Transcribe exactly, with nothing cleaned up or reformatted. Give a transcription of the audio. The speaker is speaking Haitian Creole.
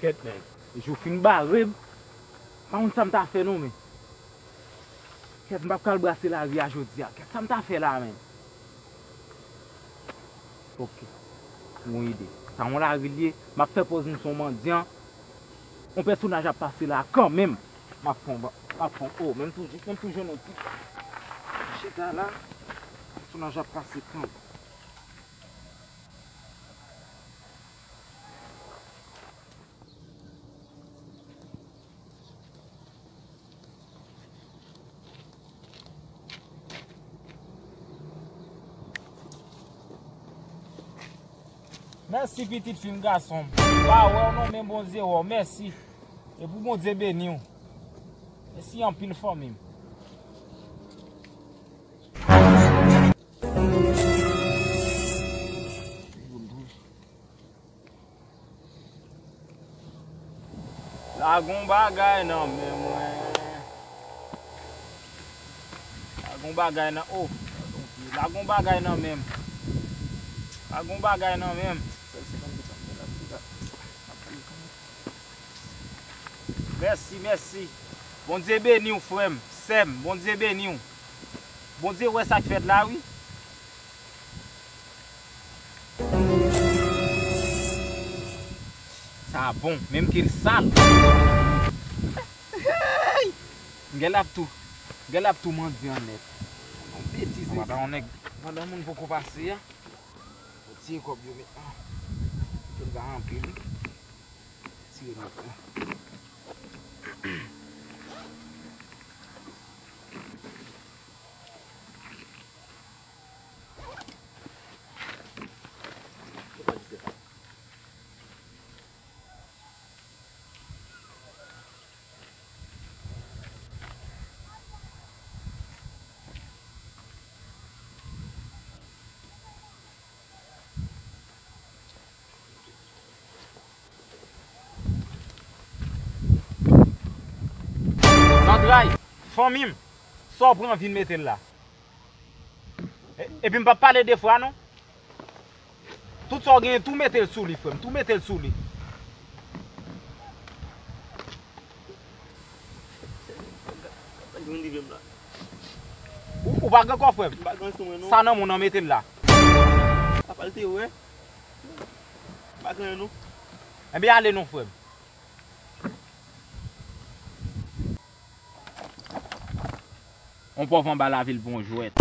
Kèt, men. Jou fin bare m. Pa konn sa m ta fè non, men. Kèt, m p ap ka al brase lari a jodi a. Kèt, sa m ta fè la, men. Ok. Yon ide. Sa yon lari l ye. M ap fè pòz m se yon mandyan. Yon pèsonaj ap pase la kanmenm. M ap fon, m ap fon. Oh, men m tou, men m tou jwenn yon ti chita la. Pèsonaj ap pase kanmenm. Mèsi pitit fi m, gason m. M pa wè w non, men Bondye wè w. Mèsi. E pou Bondye beni w. Mèsi anpil, fanmi m. Lage yon bagay nan men mwen. Lage yon bagay nan, oh. Lage yon bagay nan men m. Lage yon bagay nan men m. Mèsi, mèsi. Bondye beni w, frè m, sè m. Bondye beni w. Bondye wè sa k fèt la, wi. Sa bon, menm ke l sal. Hey! Gèl ap tou, gèl ap tou mandyan nèt. Yon betiz. Pandan yon nèg, pandan moun poko pase a, pou tire kòb yo met la. Pou l pa anpil. Tire nèt la. Zantray, fanmi m, sa w pran vin mete l la? E, epi m p ap pale de fwa non. Tout sa w genyen, tou mete l sou li, frè m. Tou mete l sou li. Ou, ou pa gen kò, frè m. M pa gen sou mwen non. Sa nan men w nan, mete l la. Apa l te wè. M pa gen non. Enben ale non, frè m. On pòv anba lavil bon jwèt.